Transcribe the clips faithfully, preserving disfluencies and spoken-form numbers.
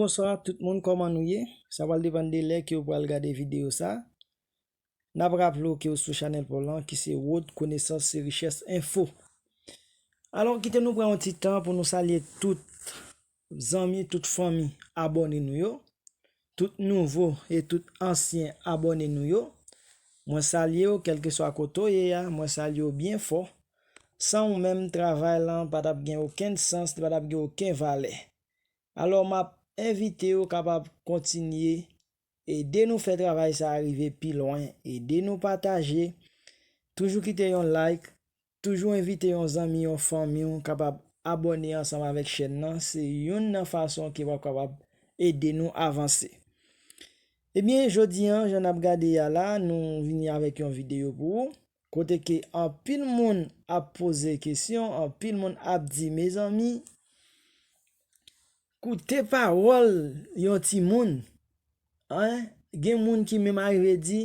Bonswa tout moun, kòman nou ye? Sa pral depann de lè ke w pral gade videyo sa. N ap raple w ke w sou chanèl pa w lan ki se Wot Konesans se Richès Enfo. Alò, kite nou pran yon ti tan pou nou salye tout zanmi, tout fanmi abòne nou yo, tout nouvo e tout ansyen abòne nou yo. Mwen salye w, kèlkeswa kote w ye a, mwen salye w byen fò. San ou menm, travay lan pa t ap gen okenn sans, li pa t ap gen okenn valè. Alò, m ap envite w kapab kontinye ede nou fè travay sa a rive pi lwen, ede nou pataje, toujou kite yon like, toujou envite yon zanmi, yon fanmi w kapab abòne ansanm avèk chèn nan. Se youn nan fason ke w ap kapab ede nou avanse. Ebyen, jodi a, jan n ap gade a la, nou vini avèk yon videyo pou ou, kote ke anpil moun ap poze kesyon, anpil moun ap di, mezanmi, koute pawòl yon timoun. Hein? Gen moun ki menm arive di,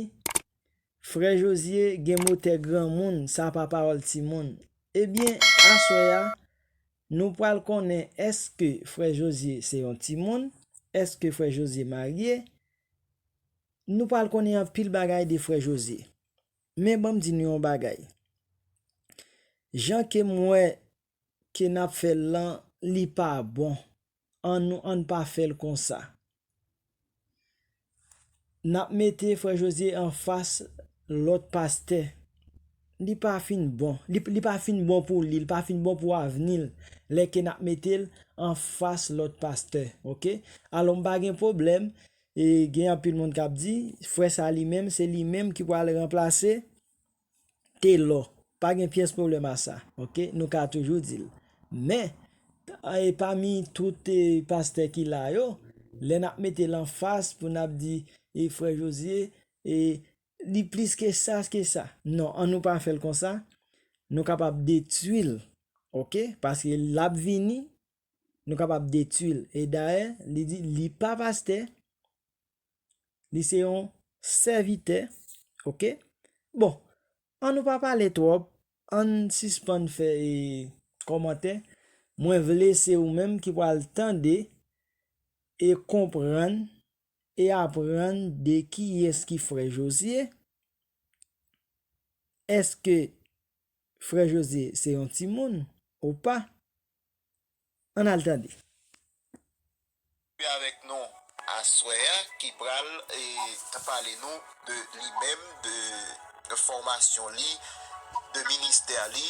frè Jozye gen motè granmoun, sa pa pawòl timoun. Ebyen, aswè a, nou pral konnen èske frè Jozye se yon timoun, èske frè Jozye marye, nou pral konnen anpil bagay de frè Jozye. Men ban m di nou yon bagay. Jan ke m wè ke n ap fè l lan, li pa bon. Ann nou, ann pa fè l konsa. N ap mete frè Jozye anfas lòt pastè. Li pa fin bon. Li, li pa fin bon pou li, li pa fin bon pou avni l. Lè ke n ap mete l anfas lòt pastè, oke? Alò, m pa gen pwoblèm. E gen anpil moun k ap di, frè sa li menm, se li menm ki pral ranplase Telò. Pa gen pyès pwoblèm a sa, oke? Nou ka toujou di l. Men, e pami tout, e, pastè ki la yo, lè n ap mete l anfas pou n ap di, e, frè Jozye, e, li plis ke sa, ke sa. Non, ann nou pa fè l konsa. Nou kapab detwi l, oke? Paske l ap vini, nou kapab detwi l. E dayè, li di, li pa pastè, li se yon sèvitè, oke? Bon, ann nou pa pale twòp, ann sispann fè, e, kòmantè. Mwen vle se ou menm ki pral tande e konprann e aprann de kiyès ki frè Jozye. Èske frè Jozye se yon timoun ou pa? Ann al tande. Avèk nou aswè a ki pral, e, pale nou de li menm, de, de fòmasyon li, de ministè li.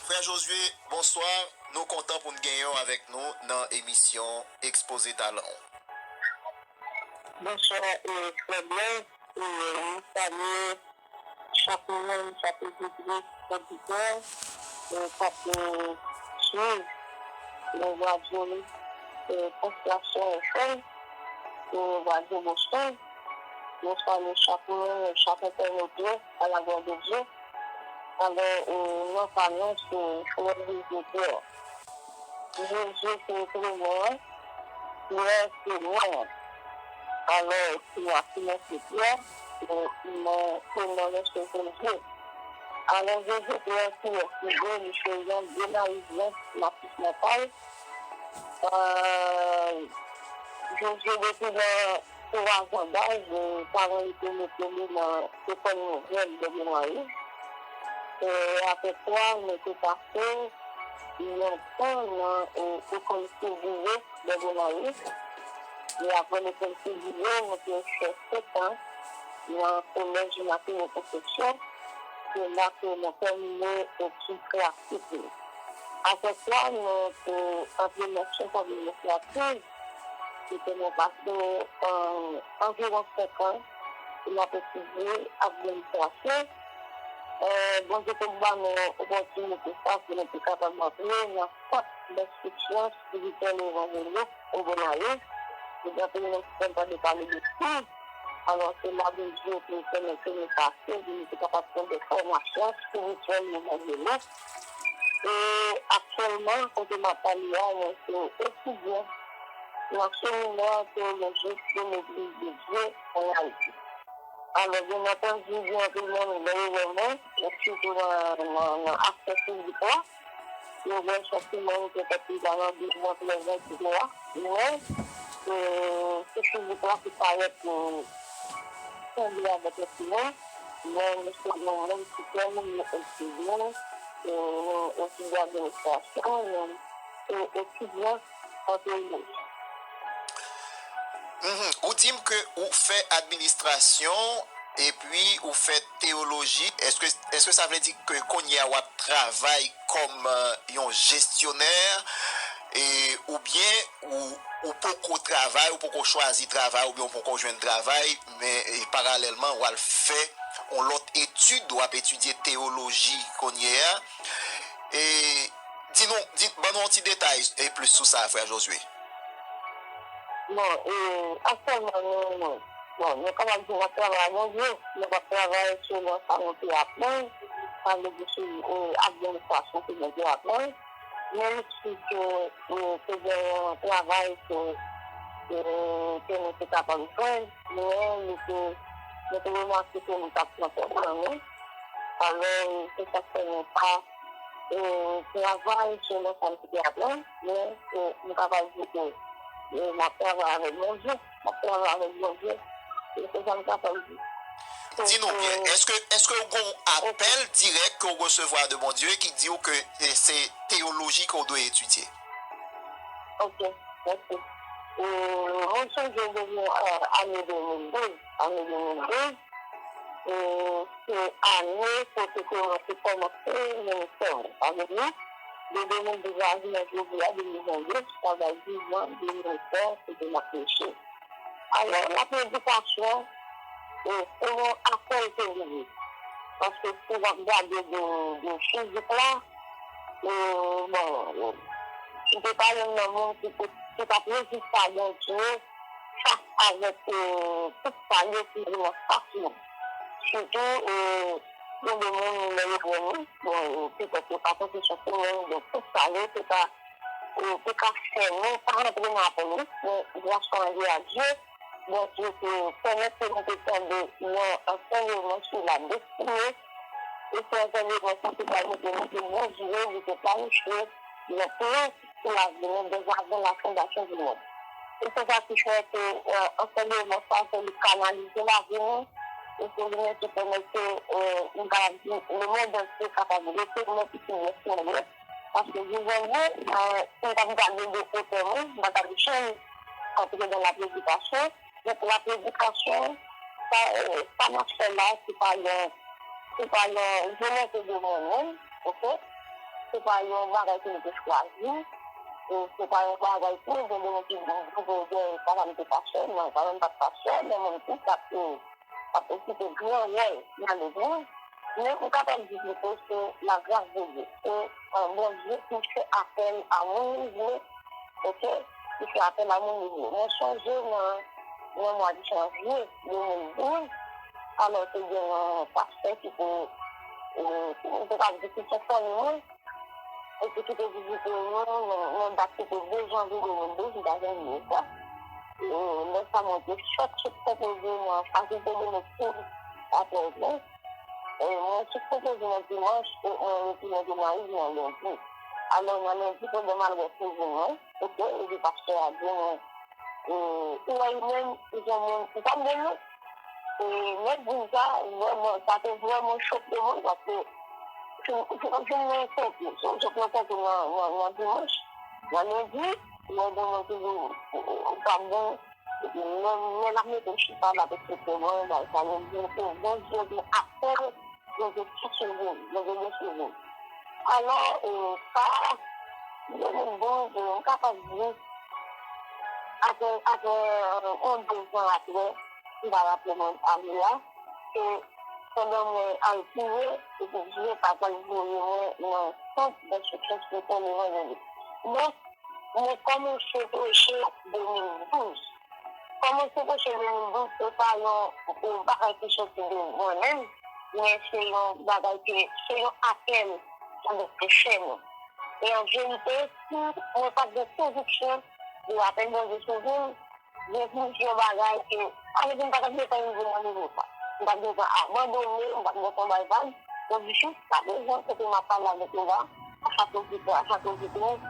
Frè Jozye, bonswa. Nou kontan pou n genyen w avèk nou nan emisyon Ekspoze Talan w. Bonswa, e, frè Blaise. E, m salye chak moun, chak oditris, oditè, e, k ap, e, swiv, e, radyo, e, Konsolasyon F M, e, radyo Boston. M salye chak moun, chak entènot yo, à la gloire de Dieu. Alò, e, non pa nou, se Frè Jozye Pierre. Jozye se prenon an, Pierre se non an. Alò, ti a, ti a se Pierre, e, men prenon mwen se Jozye. Alò, Jozye Pierre, kiyès li ye? Li se yon Bonayizyen, natif natal. E, Jozye depi nan twa zan daj, e, paran li te mete li nan lekòl nouvèl de Bonayis. E, apre sa, nou te pase yon tan nan, e, lekòl Seviye de Bonayis. E apre lekòl Seviye, nou te fè sèt an nan kolèj Makenye Konstriksyon. Se la ke mwen tèmine etid klasik yo. Apre sa, mwen te antre nan Chèf Administratif, kote mwen pase, e, anviwon senk an, e m ap etidye administrasyon. E, Bondye te ban nou opòtinite sa pou nou te kapab antre nan sant lenstriksyon espirityèl evanjelik o Bonayis, e gen anpil moun ki konn tande pale de sis. Alò, se la Bondye te pèmèt ke nou pase, pou nou te kapab pran de fòmasyon espirityèl evanjelik. E aktyèlman, kote m ap pale a, mwen se etidyan nan seminè teyolojik de Legliz de Dye ann Ayiti. Alò, byen antandi, gen anpil moun, lè yo wè mwen, sitou nan, nan, nan aspè fizik la, yo wè chak semèn ke tèt li ta nan devant les intérêts. Men, E, se fizik la ki parèt, e, sanble avèk yon timoun, men li se yon moun ki trè mimye, entelijan, e, etidyan administrasyon, men se etidyan an teyoloji. Mhm. Ou di m ke ou fè administrasyon epi ou fè teyoloji. Èske, èske sa vle di ke kounye a w ap travay kòm, euh, yon jesyonè, e, oubyen ou, ou poko travay, ou poko chwazi travay, oubyen ou poko jwenn travay, men, e, paralèlman, w al fè yon lòt etid, w ap etidye teyoloji kounye a. E, di nou, di, ban nou yon ti detay, e, plis sou sa, frè Josué. Bon, e, aktyèlman, nou, bon, nou kapab di n ap travay ak Bondye, nou p ap travay selon sa nou te aprann, sa vle di sou, e, administrasyon ke Bondye aprann. Men li si ke, e, te gen yon travay ke, e, ke nou te kapab jwenn, men li te, nou te remake ke li t ap pran tèt nan nou. Alò, se sa k fè nou pa, e, travay selon sa nou te aprann, men, e, nou kapab di ke, e, n ap travay avèk Bondye, n ap travay avèk Bondye, e se sa nou kapab di. Di nou byen, èske, èske w gen yon apèl dirèk ke w resevwa de Bondye ki di w ke, e, se teyoloji ke w dwe etidye? Ok, mèsi. E, mwen sonje depi, e, ane de mil douz, ane de mil douz, e, se ane kote ke mwen te kòmanse ministè mwen. Sa vle di, de de mil douz a jounen jodi a, de mil vennde, sa bay diz an de ministè kote m ap preche. Alò, la predikasyon, e, se yon apèl ke li ye. Paske si w ap gade de, de fizik la, e, bon, e, m te pa youn nan moun ki te, ki t ap reziste a Bondye fas avèk, e, tout sa yo ki vin anfas mwen. Sitou, e, gen de moun, lè yo wè nou, bon, e, petèt yo pa konfesyon sou mwen, donk tout sa yo te ka, e, te ka fè nou pa rantre nan apèl li, men gras rande a Dye, Bondye te pèmèt ke nou te tonbe nan ansèyman sou la destine, e se ansèyman sa ki pèmèt ke nou te mezire, li te planifye yon plan pou lavi nou devan avan la fondasyon di mond. E se sa ki fè ke, e, ansèyman sa, se li kanalize lavi nou, e se li menm ki pèmèt ke, e, nou kapab di, lemonn antye kapab rekonèt kiyès nou ye. Paske vivan mwen, e, si m t ap gade de kote mwen, m pa t ap janm antre nan la predikasyon. Donk, la predikasyon, sa, e, sa m ap fè la, se pa yon, se pa yon volonte de mwen menm, ok? Se pa yon bagay ke m te chwazi, e se pa yon bagay ke gen de moun ki di, ki di, papa m te pastè, non, papa m pa t pastè, men moun ki t ap, e, ap okipe gran wòl nan legliz, men m kapab di plito se lagras de Dye. Se, e, Bondye ki fè apèl a moun li vle, ok, ki fè apèl a moun li vle. Mwen sonje nan, nan mwa de janvye de mil douz, alò te gen yon pastè ki te, e, ki te ka di ki te fanmi mwen, epi ki te vizite nou nan, nan dat ki te de janvye de mil douz, m pa janm bliye sa. E, lè sa mwen te sot sou konpoze nan fakilte de medsin Pòtoprens. E, mwen sot konpoze nan dimanch, e mwen retounen nan Mayiz nan lendi. Alò, nan lendi, pandan m al wè kouzin mwen, ok, epi pastè a di mwen, e, ou wè li menm, li se yon moun, li pa t gen non. E, nèg di m sa, vrèman, sa te vrèman choke mwen, paske fin, fin, fin mwen soti, soti mwen soti nan, nan, nan dimanch, nan lendi, lè gen moun ki di, ou, ou, ou pa bon, epi men, men l ap mete chita l ap eksplike mwen, bagay sa, lendi, se Bondye gen apèl, Bondye chache vin, Bondye deside. Alò, e, sa, de mil douz, e, m kapab di, apre, apre, e, yon de zan apre, m pa raple mwen ane a, se pandan mwen al priye, epi Dye pa t al voye mwen nan sant denstriksyon espirityèl evanjelik. Donk, mwen kòmanse preche de mil douz. Kòmanse preche de mil douz, se pa yon, yon bagay ki soti de mwen menm, men se yon bagay ke, se yon apèl ke Bondye fè mwen. E an verite, si mwen pa t gen konviksyon de apèl Bondye sou vi m, gen plizyè bagay ke, ann di m pa t ap gentan rive nan nivo sa. M t ap gentan abandone, m t ap gentan bay vag. Donk, jis ka prezan, kote m ap pale avèk nou la, a chak oditè, a chak oditris,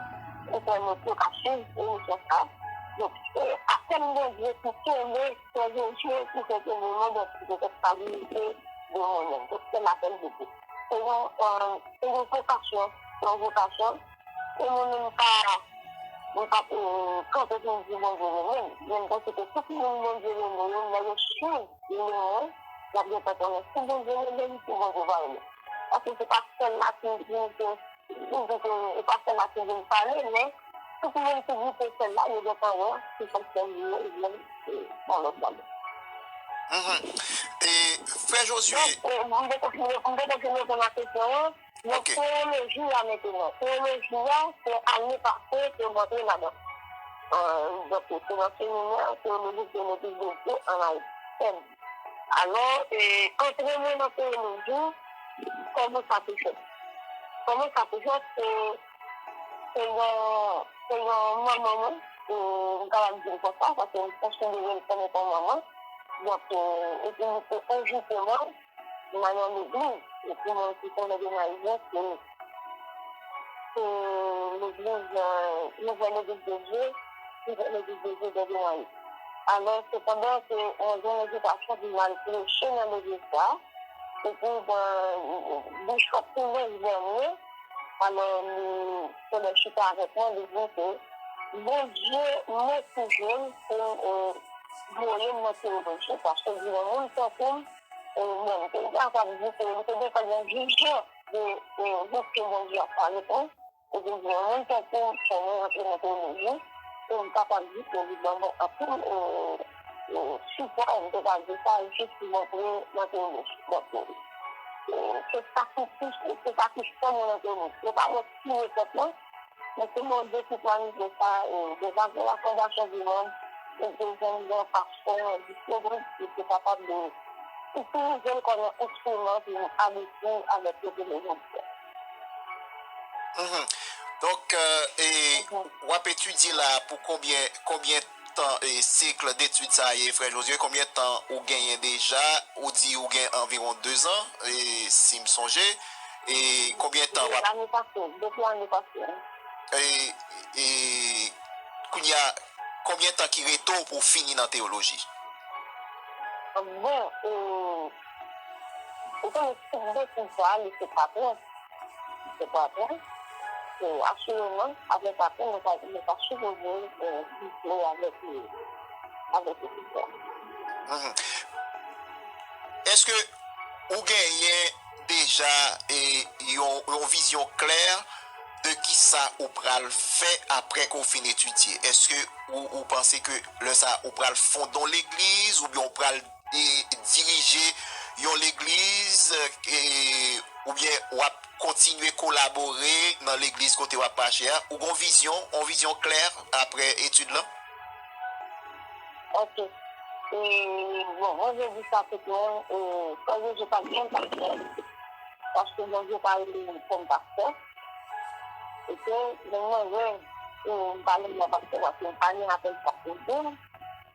entènot yo k ap swiv emisyon sa, Donk, se apèl Bondye ki kenbe Frè Jozye, ki fè ke le monde entier te stabilize de mwen menm. Donk, se l apèl de Dye. Se yon, euh, se yon vokasyon, se yon vokasyon. E mwen menm pa, mwen pa, euh, kanpe pou m di Bondye renmen m. Men m panse ke tout moun Bondye renmen yo, lè yo swiv liy mwen, y ap gentan konnen si Bondye renmen m, si Bondye pa renmen m. Paske se pa sèl la ki, ki, ki, ki, e pa sèl la ki vin pale, men tout moun ki goute sèl la, yo gentan wè se kòmsi li ye, li menm, se yon lòt bagay. Mhm. E, Frè Jozye, Donk, e, m te kontinye, m te kontinye pou nan kesyon an. Donk, Ok. Teyoloji a mentenan. Teyoloji a, se ane pase ke m antre ladan. Euh, donk, se nan seminè teyoloji ke nou te vin an Ayiti. Alò, e, antre mwen nan teyoloji, kòman sa te fèt? Kòman sa te fèt? Se, se yon, se yon manman mwen, e, m kapab di l konsa, paske m konsidere l kòm etan manman. Donk, e, epi li te envite mwen nan yon legliz, epi mwen te konnen de Mayizen, se, se legliz, euh, Nouvelle Église de Dieu, Nouvelle Église de Dieu de Gonayiv. Alò, sepandan ke mwen jwenn envitasyon pou m al preche nan legliz sa, epi, bon, bishop te voye l vè mwen, alò, li te lè chita avèk mwen, li di ke Bondye motive m pou, euh, voye m nan teyoloji, paske di yon moun tankou m, e, bon, m te kapab di ke li te gentan gen vizyon de, e, wout ke Bondye ap pale pou m. E te di yon moun tankou m, fò mwen rantre nan teyoloji, e m kapab di ke li ban mwen anpil, e, e, sipò, m te ka di sa, jis pou m antre nan teyoloji. Donk, e, se sa ki pouse, se sa ki fè mwen nan teyoloji. Se pa mwen ki retèt mwen, men se Bondye ki planifye sa, e, devan gen la fondasyon di mond, e te jwenn yon pastè disponib ki te kapab de itilize l kòm yon enstriman pou abouti avèk yo pou levanjil. Mhm. Donk, euh, e, w ap etidye la pou konbyen, konbyen tan, e, sik detid sa ye, Frè Jozye? Konbyen tan ou genyen deja? Ou di ou gen anviwon dezan, e, si m sonje. E konbyen tan w ap Lane pase, depi lane pase. E, e kounye a, konbyen tan ki rete w pou w fini nan teyoloji? Bon, e, ou konnen tout detid sa, li se patwon. Li se patwon. E, asireman, avèk patwon, nou pa, nou pa sipoze, e, bouke avèk, e, avèk ekip la. Mhm. Èske ou genyen deja, e, yon, yon vizyon klè de kisa ou pral fè apre ke w fin etidye? Èske ou, ou panse ke lè sa a ou pral fonde yon legliz oubyen ou pral, e, dirije yon legliz, e, oubyen w ap kontinye kolabore nan legliz kote w ap mache a? Ou gen yon vizyon, yon vizyon klè apre etid lan? Ok. E, bon, mwen vle di sa tout moun, e, Frè Jozye pa t gen pastè. Paske Bondye pa rele m kòm pastè. Ok, men mwen wè, e, m pa rele mwen pastè paske m pa gen apèl pastè pou m.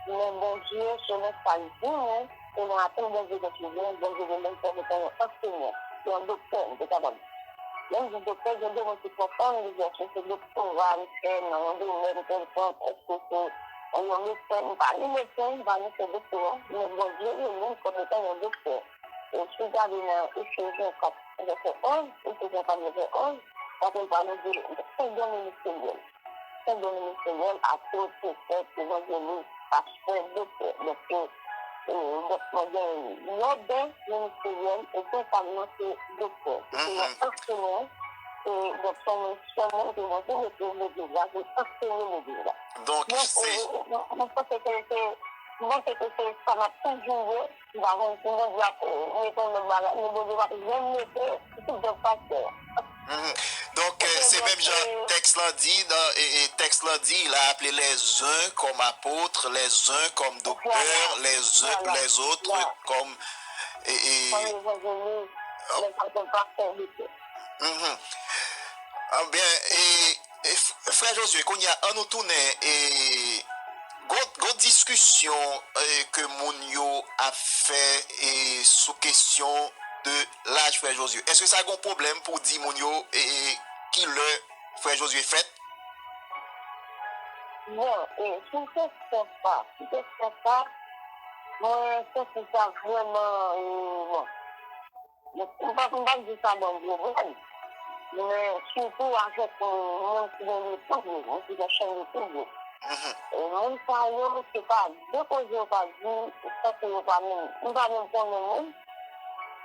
Men Bondye, selon sa l di mwen, selon apèl Bondye gen pou mwen, Bondye rele m kòm etan yon ansenyan, yon doktè, m te kapab di. Lè m di doktè, gen de moun ki konprann li di èske se doktora li fè nan yon domèn kèlkonk, èske se yon medsen, m pa ni medsen, m pa ni fè doktora, men Bondye rele m kòm etan yon doktè. E si w gade nan Efezyen kat, vèsè onz, Efezyen kat, vèsè onz, w ap wè l pale de senk don ministeryèl. Senk don ministeryèl, apot, pwofèt, evanjelis, pastè, doktè. Donk, se, e, donk, mwen gen yon don ministeryèl, e don pa m nan se doktè. Se yon ansenyan, e, donk, se yon, se yon moun ke Bondye mete legliz la, pou ansenye legliz la. Donk, Donk, se e, mwen, mwen panse ke se, mwen panse ke se sa n ap toujou ye, m pa konn si Bondye ap, e, mete yon lòt bagay, men Bondye p ap janm mete tout dòt pastè. Mhm. Donk, e, se menm jan tèks lan di, nan, e, e, tèks lan di, il a appelé les uns comme apôtres, les uns comme docteurs, les uns, les autres comme, e, e, Kòm evanjelis, men pa kòm pastè, doktè. Mhm. Anben, e, e, f-, Frè Jozye, kounye a, an nou tounen, e, gon, gon diskisyon, e, ke moun yo ap fè, e, sou kesyon de laj Frè Jozye. Èske sa gon pwoblèm pou di moun yo, e, e, ki lè Frè Jozye fèt? Bon, e, sou kesyon sa, sou kesyon sa, mwen santi sa vrèman, e, bon, m p ap, m p ap di sa ban m pwoblèm, men sitou avèk moun ki gen YouTube yo, moun ki gen chèn YouTube yo. E moun sa yo, se pa de koze yo pa di, san ke yo pa menm, m pa menm konnen moun.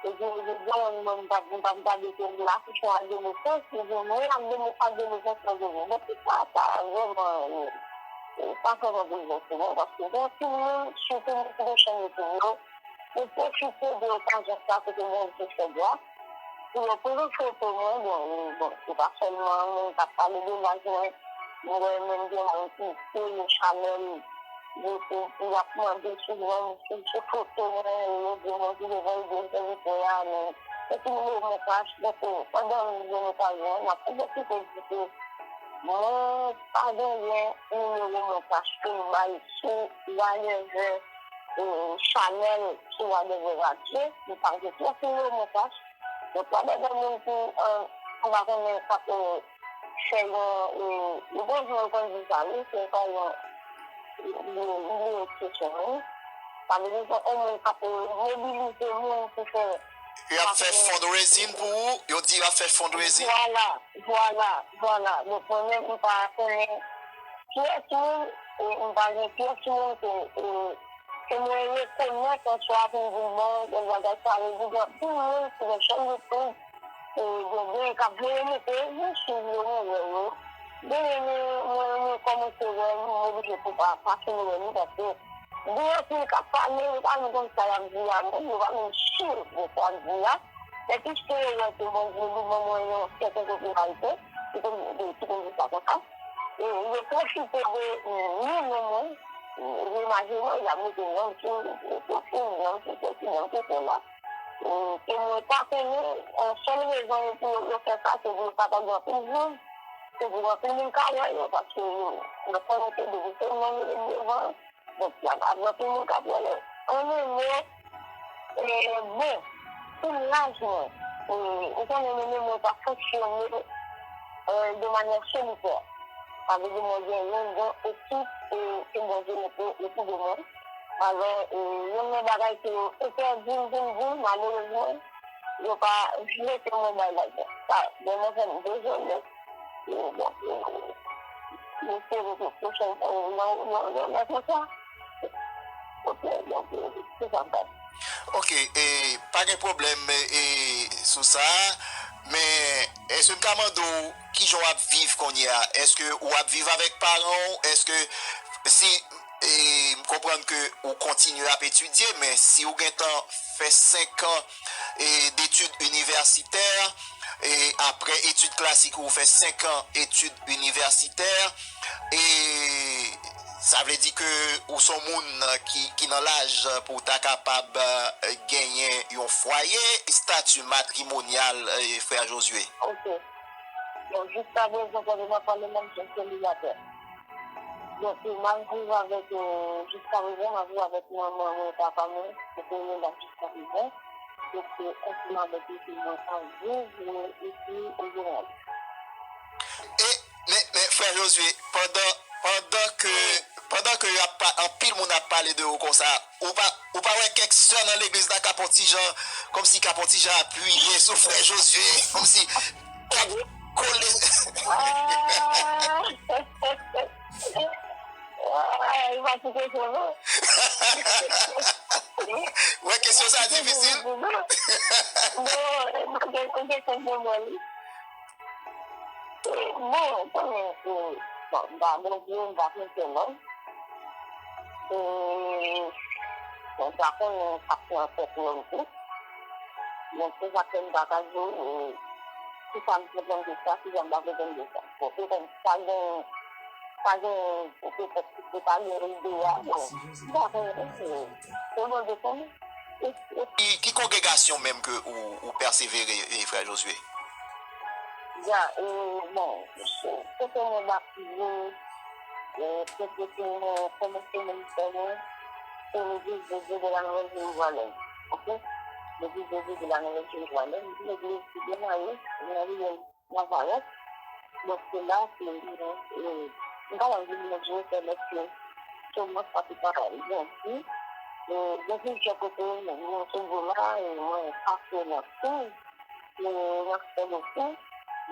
Epi, jodi a, mwen, mwen, m pa, m pa, m pa gade ke m la, se yon adelesans, epi mwen, adelesans, adelesans, mwen, mwen, mwen, se pa sa, vrèman, e, e, pa fè mwen boulevanse, non, paske gen anpil moun, sitou moun ki gen chèn YouTube yo, yo pwofite de okazyon sa kote Bondye fè gras, pou yo pwofite mwen, bon, e, bon, se pa sèlman moun k ap pale de laj mwen, mwen, menm gen moun ki peye chanèl, yo te, y ap mande sou mwen, sou, sou foto mwen, yo di mwen ki devan yo sèvitè a, men, epi nimewo mwen kache, donk, pandan m jwenn okazyon an, m ap pwofite di ke mwen pa genyen nimewo mwen kache pou m bay sou whatever, e, chanèl, sou whatever radyo, m pa gen pyès nimewo mwen kache. Donk, pa gen moun ki, e, m pa konnen k ap, e, fè yon, e, yon bon jan yo konn di sa, wi, se pa yon, yon, yon ekspresyon, wi. Sa vle di se yon moun k ap, e, mobilize moun pou fè. Y ap fè fundraising pou ou? Yo di y ap fè fundraising? Vwala, vwala, vwala. Donk, mwen menm, m pa konnen pyès moun, e, m pa gen pyès moun ke, e, ke mwen rekonèt an swa pou m di, bon, bagay sa, yo di, gen anpil moun ki gen chèn YouTube, e, gen, gen k ap voye monte, mwen swiv yo, mwen wè yo. Genyen, mwen, mwen, mwen kòmanse wè, mwen oblije pou pa, pa fini wè li, paske gen anpil k ap pale, yo pa menm konn sa y ap di a, menm yo pa menm si de sa y ap di a. Men piske yo wè ke Bondye li ban mwen yon sèten popilarite, ki te, ki te di sa konsa. E yo pwofite de non mwen, de imaje mwen, y ap mete nonm sou, sou fim, nonm sou sesi, nonm sou sela. E ke mwen pa konnen, yon sèl rezon pou yo, yo fè sa, se pou yo kapab gen anpil views, se pou anpil moun ka wè yo, paske yo, yo konnen ke depi se non yo met devan, donk, y ap, ap gen anpil moun k ap wè yo. An yon mo, e, bon, pou laj mwen, e, ou konnen, menm mwen pa fonksyone, e, de manyè solitè. Sa vle di mwen gen yon bon ekip, e, ke Bondye mete otou de mwen. Alò, e, youn nan bagay ke yo entèdi m pou m di, malerezman, yo pa vle ke mwen bay laj mwen. Sa, bon, mwen fè m dezole. E, bon, e, m espere ke pwochèn fwa, yo, yo, yo, yo mèt fè sa. Ok, donk, e, se sa m ka di. Ok, e, pa gen pwoblèm, e, sou sa, men èske m ka mande w kijan w ap viv kounye a? Èske w ap viv avèk paran w? Èske si, e, m konprann ke ou kontinye ap etidye, men si w gentan fè senk an, e, detid inivèsitè, e, apre etid klasik ou fè senk an etid inivèsitè, e, sa vle di ke ou se yon moun ki, ki nan laj pou w ta kapab, e, genyen yon fwaye, estati matrimonyal, e, frè Josué? Ok. Bon, jiskaprezan, pandan n ap pale la, m se selibatè. Donk, m ap viv avèk, e, jiskaprezan, m ap viv avèk manman mwen, papa mwen, se premye la jiskaprezan. Donk, se ansanm avèk yo ke mwen ka viv, e, isit, o Gonayiv. E, men, men, frè Josué, pandan, pandan ke, pandan ke y ap pa, anpil moun ap pale de ou konsa, ou pa, ou pa wè kèk sè nan legliz la k ap on ti jan, kòmsi k ap on ti jan apiye sou frè Josué, kòmsi k ap kole. Ah! Ah, e pa ti kesyon, non. Wè kesyon sa difisil. Non, e pa kesyon pou mwen, li. Bon, konnen, e, bon, m pa Bondye, m pa Kretyen, non. E, bon, m pa konnen sa k nan tèt nonm tou. Bon, se sa ke m pa ka di w, e, kisa m konprann de sa, kisa m pa konprann de sa. Bon, petèt pa gen, pa gen, petèt, se pa gen ide a, bon, m pa konnen, e, se Bondye konnen. Ki, ki kongregasyon menm ke ou, ou pèsevere, e, frè Josué? Ya, e, bon, se, kote mwen batize, e, kote ke mwen kòmanse ministè mwen, se Legliz de Dieu de la Nouvelle Jérusalem. Ok? Legliz de Dieu de la Nouvelle Jérusalem, se yon legliz ki byen mare, nan riyèl Nazarèt. Donk, se la ke mwen, e, M ta renmen di Bondye fè lèt ke semans sa te ka grandi. E gen plizyè kote mwen sot la, e mwen pase nan tou, e nan sèl osi.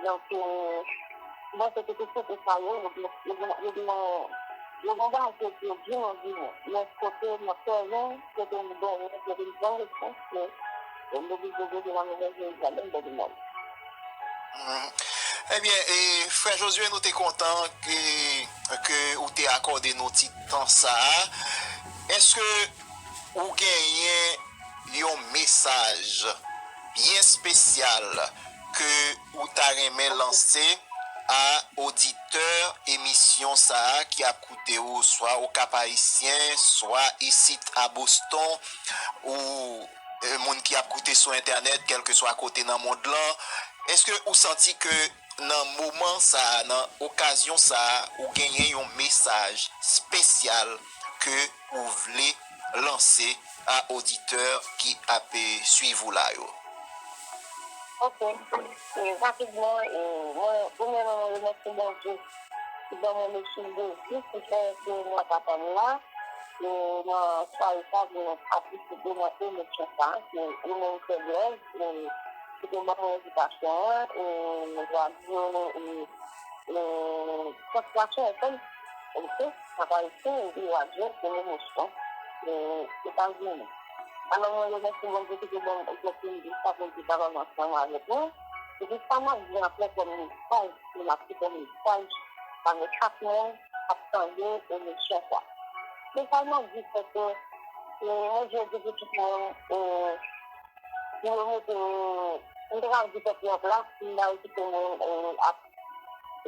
Donk, e, mwen se te tout kote sa yo, yo gen, yo gen, yo gen, yo gen bagay ke yo di nan vi mwen. Men kote nan tèren, kote m dòmi, kote m pran respons, ke m oblije goute nan move Jerizalèm, bò di mòn. Mhm. Ebyen, e, frè Josué, nou te kontan ke, ke ou te akòde nou ti tan sa a. Èske ou genyen yon mesaj byen espesyal ke ou ta renmen lanse a oditè emisyon sa a ki ap koute ou, swa Okap Ayisyen, swa isit a Boston, ou e, moun ki ap koute sou entènèt, kèlkeswa kote nan mond lan, èske ou santi ke nan moman sa a, nan okazyon sa a, ou genyen yon mesaj espesyal ke ou vle lanse a oditè ki ap e, swiv ou la yo? Ok. E, rapidman, e, mwen, premyèman, mwen remèsye Bondye ki ban mwen lesil de vi ki fè ke mwen kapab la. E, nan sware sa, pou mwen patisipe nan emisyon sa, ke ou menm fè Blaise, e, ki te ban mwen envitasyon an, e, radyo, e, e, Konspirasyon F M, ok, sa pa isi, epi radyo, Premye Mouston, e, Etazini. Alò, mwen remèsye Bondye ki te ban m opòtinite sa pou m te kapab ansanm avèk nou. Epi sa m ap di ankò kòm mesaj, se m ap di kòm mesaj avèk chak moun k ap tande emisyon sa. Mesaj m ap di se ke, e, mwen di yo di pou tout moun, e, pou yo mete, m te ka di pèp yo an plas, m ta okipe moun, e, ap,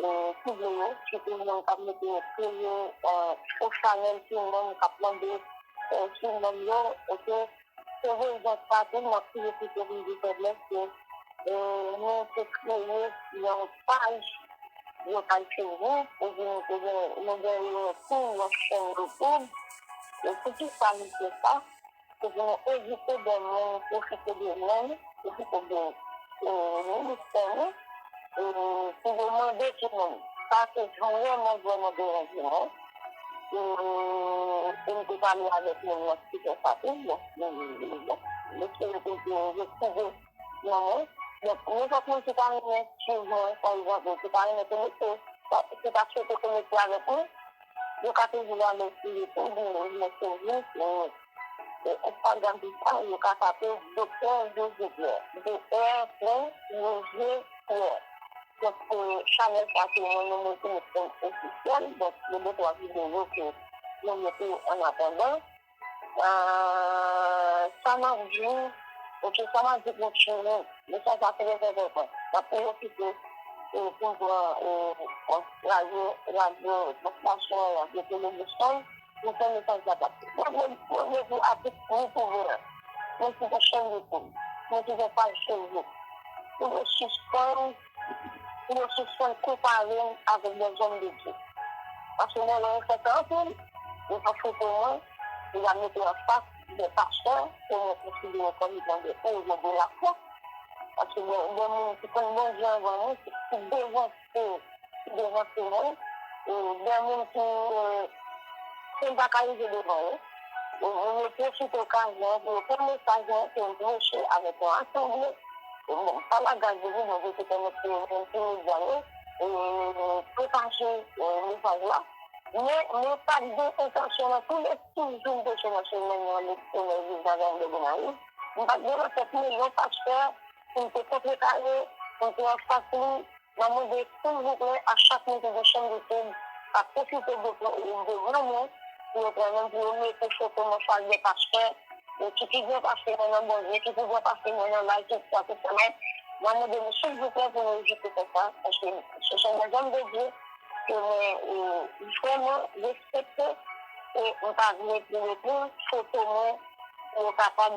e, sible yo, sitou moun k ap mete kreye, e, fo chanèl sou non m, k ap mande, e, sou non m yo, ok. Se rezon sa tou, m ap toujou site pou m di fèblès ke, e, nou te kreye yon paj, yon paj Facebook, epi nou te gen, nou genyen tou yon chèn YouTube. E poukisa nou fè sa? Se pou nou evite de moun pwofite de nou, pwofite de, e, ministè nou, e, pou yo mande ki moun. Sa se vrèman, vrèman deranje mwen. E, e m te pale avèk moun nan ki fè sa tou, bon, m, m, m, m espere ke l te retire nan mwen. Donk, nenpòt moun ki ta renmen swiv mwen, pa egzanp, ki ta renmen konekte, ki ta swete konekte avèk mwen, yo ka toujou ale sou YouTube, mwen, mwen sou, mwen, e, Instagram, tout sa, yo ka tape Doktè José Pierre. D R pwen José Pierre. Donk, e, chanèl sa se mwen, mwen, mwen ki met kòm ofisyèl. Donk, gen de twa videyo ke mwen mete an atandan. E, sa m ap di, ok, sa m ap di pou timoun, mesaj la trè enpòtan. M ap pwofite, e, pou m pran, e, radyo, radyo, radyo, stasyon, radyo Tele Boston, pou fè mesaj la pase. Mwen, mwen, mwen, mwen, pou atis nou pouvwa, mwen ki fè chèn YouTube, mwen ki fè paj Facebook, pou yo sispann, pou yo sispann konpare m avèk dè zòm de Dye. Paske mwen, lè yo fè sa anpil, yo pran foto mwen, yo va mete anfas dè pastè, ke mwen konsidere kòm etan dè ewo de lafwa. Paske dè, dè moun ki konn Bondye anvan mwen, ki, ki devan ki devan semèn, e, dè moun ki, e, ke m pa ka rive devan yo. E, e, yo pwofite okazyon an pou yo pran mesaj lan ke m preche avèk yon asanble. E, bon, pa la gras de Dye, Bondye te pèmèt ke yo menm ti medya yo, e, pwopaje, e, mesaj la. Men, mwen pa t gen entansyon nan tou lè toujou m preche nan semèn nan, leksyon nan legliz Nazarèn de Gonayiv. M pa t gen nan tèt mwen yon pastè pou m te kontrekare, pou m te anfas li, m ap mande silvouplè a chak moun ki gen chèn YouTube, pa pwofite de, de gran mwen, pou yo pran menm, pou yo mete foto mwen fas de pastè, e ki pi byen pase mwen nan Bondye, ki pi byen pase mwen nan laj, tout sa, tout sa. Men, m ap mande nou silvouplè pou nou evite fè sa, paske se yon zòm de Dye ke mwen, e, vrèman respekte, e m pa vle pou yo pran foto mwen, pou yo kapab,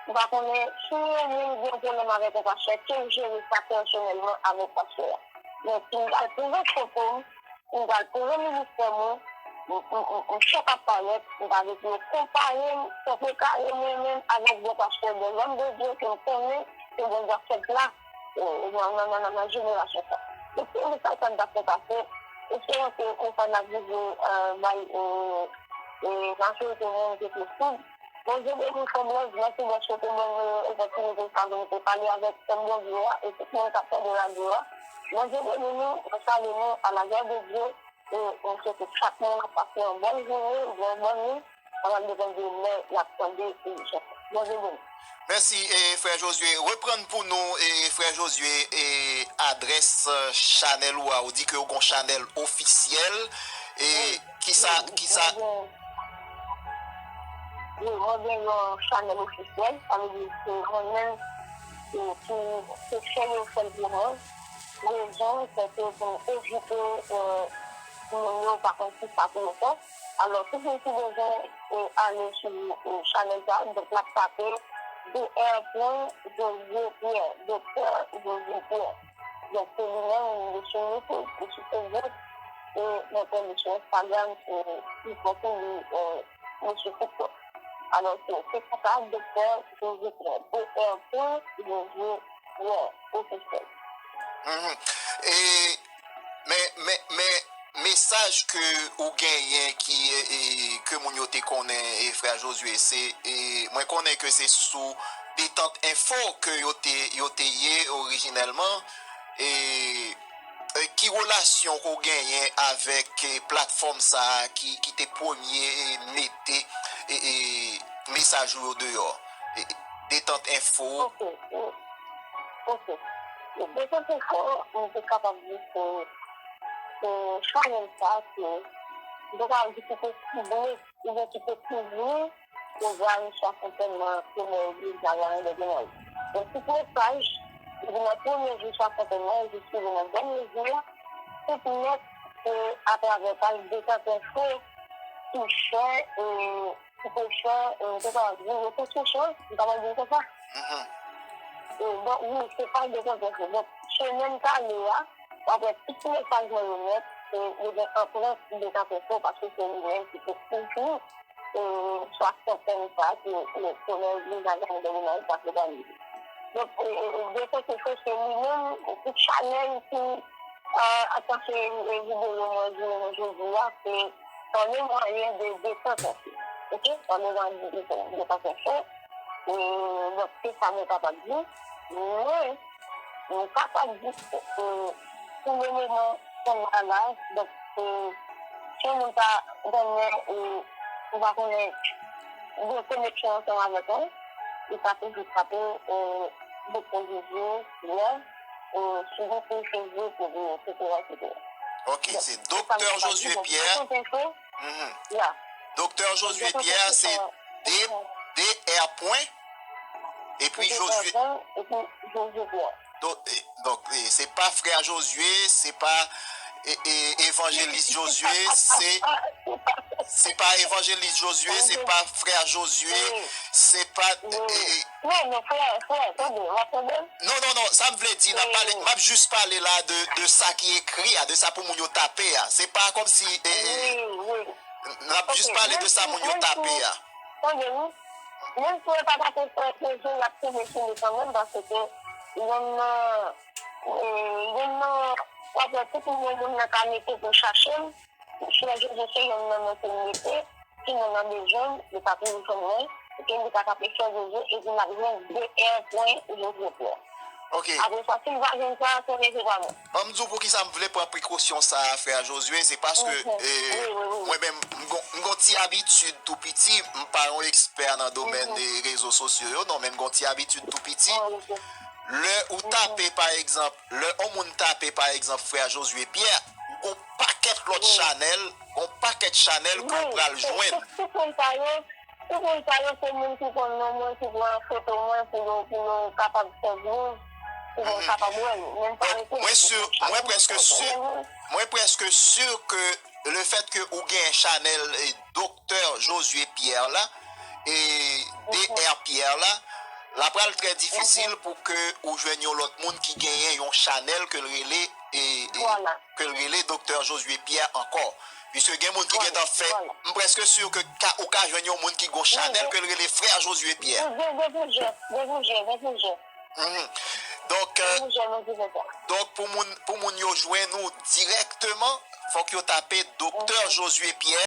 m pa konnen si yon moun gen yon pwoblèm avèk yon pastè, ke l jere sa pèsonèlman avèk pastè a. Men si m pral pran foto m, si m pral pran ministè mwen, m, m, m, m chak ap parèt, m pa vle pou yo konpare m, kontrekare mwen menm avèk de pastè, de lòm de Dye ke m konnen ke Bondye ap fè gras, e, nan, nan, nan, nan, nan jenerasyon sa. E se mesaj sa m ta fè pase, Esperan ke konsa n ap rive bay majorite moun ke posib. Bondye beni frè Blaise, mèsi dèske w te ban mwen opòtinite sa pou nou te pale avèk pèp Bondye a e tout moun k ap tande radyo a. Bondye beni nou, mwen salye nou à la gloire de Dieu e mwen swete chak moun ap pase yon bòn jounen, yon bòn nuit. Sa va depann de lè y ap tande emisyon sa. Bondye beni. Mèsi, e, frè Josué. Reprann pou nou, e, frè Josué, e, adrès, e, chanèl ou a. Ou di ke ou gon chanèl ofisyèl. E, kisa, kisa? Wi, mwen gen yon chanèl ofisyèl. Sa vle di se mwen menm ki, ki, ki fè yo fè l pou mwen. Rezon, se ke pou m evite, e, moun yo pa konn kisa pou yo fè. Alò, tout moun ki bezwen, e, ale sou, e, chanèl sa, donk, n ap tape D R pwen Josué Pierre, Doktè Josué Pierre. Donk, se li menm, li sou YouTube, li sou Facebook, e, mwen kwè li sou Instagram, e, li poko li, e, li sou TikTok. Alò, se, se konsa, Doktè Josué Pierre, D R pwen Josué Pierre, ofisyèl. Mhm. E, men, men, men, mesaj ke ou genyen ki, e, e, ke moun yo te konnen, e, frè Josué, se, e, mwen konnen ke se sou Detant Info ke yo te, yo te ye orijinèlman. E, e, ki relasyon ke w genyen avèk, e, platfòm sa a ki, ki te premye, e, mete, e, e, mesaj ou yo deyò? E, Detant Info. Ok, e, ok. Detant Info, mwen te kapab di se, se chanèl sa ke, mwen te kapab di se te sible, oubyen ki te kouvri pwogram Swasantenn nan Premye Legliz Nazaren de Gonayiv. Donk, tout mesaj ki vin nan premye jou Swasantenn nan, e jis rive nan dènye jou a, tout nèt se atravè paj Detant Info ki fè, e, ki te fè, e, te kapab di, yo te touche, m kapab di konsa. Mhm. E, donk, wi, se paj Detant Info. Donk, semèn k ale a, w ap wè tout mesaj mwen yo nèt, e, yo gen anprent Detant Info, paske se li menm ki te kouvri e, swasantenn sa ke, e, Kolèj Legliz Nazaren de Gonayiv t ap òganize. Donk, e, e, e, Detant Info se li menm, e, tout chanèl ki, e, ap pase, e, videyo mwen jounen jodi a, se an mwayen de Detant Info. Ok? An mwayen de Detant Info. E, donk, se sa mwen kapab di. Men, m kapab di, e, pou le moman, kòm la la, donk, e, si yon moun pa konnen, e, ou pa konnen, gen koneksyon ansanm avèk mwen, li ka toujou frape, e, Doktè Josué Pierre, e, sou YouTube, Facebook, e, etsetera, etsetera. Ok, se Doktè Josué Pierre. Mhm. Doktè Josué Pierre, se D, D R pwen, epi Josué. Epi Josué Pierre. Donk, e, donk, e, se pa frè Josué, se pa, e, e, evanjelis Josué, se, se pa evanjelis Josué, se pa frè Josué, se pa, e, e, non, non, frè, frè, tande, w ap tande? Non, non, non, sa m vle di, n ap pale, m ap jis pale la de, de sa ki ekri a, de sa pou moun yo tape a. Se pa kòmsi, e, e, n ap jis pale de sa moun yo tape a. Tande, wi. Menm si yo pa tape frè Josué, y ap kenbe sou li kanmenm, paske yonn nan, e, yonn nan, w ap wè tout moun, moun nan ka mete pou chache l. Frè Josué se yonn nan non ke l mete. Si moun nan bezwen l, li ka toujou jwenn mwen. Epi li ka tape frè Josué, epi l ap jwenn D R pwen Josué Pierre. Ok. Apre sa, si l pa jwenn sa, konnen se pa mwen. Ban m di w poukisa m vle pran prekosyon sa a, frè Josué, se paske, e, mwen menm, m gon, m gon ti abitid tou piti, m pa yon ekspè nan domèn, e, rezo sosyo yo, non, men m gon ti abitid tou piti. Lè ou tape, pa egzanp, lè yon moun tape, pa egzanp, frè Josué Pierre, ou gon pakèt lòt chanèl, gon pakèt chanèl ke w pral jwenn. Tout, tout, tout moun sa yo, Tout moun sa yo se moun ki konn non mwen, ki pran foto mwen pou yo, pou yo kapab fè views, pou moun kapab wè yo. Men m pa rete mwen si, mwen prèske si, mwen prèske si ke le fèt ke ou gen chanèl, e, Doktè Josué Pierre la, e D R Pierre la, la pral trè difisil pou ke ou jwenn yon lòt moun ki genyen yon chanèl ke l rele, e, e, ke l rele Doktè Josué Pierre ankò. Piske gen moun ki gentan fè, m prèske si ke ka, ou ka jwenn yon moun ki gon chanèl ke l rele Frè Josué Pierre. Gen, gen plizyè, gen plizyè, gen plizyè. Mhm. Donk, euh, donk pou moun, pou moun yo jwenn ou dirèkteman, fòk yo tape Doktè Josué Pierre.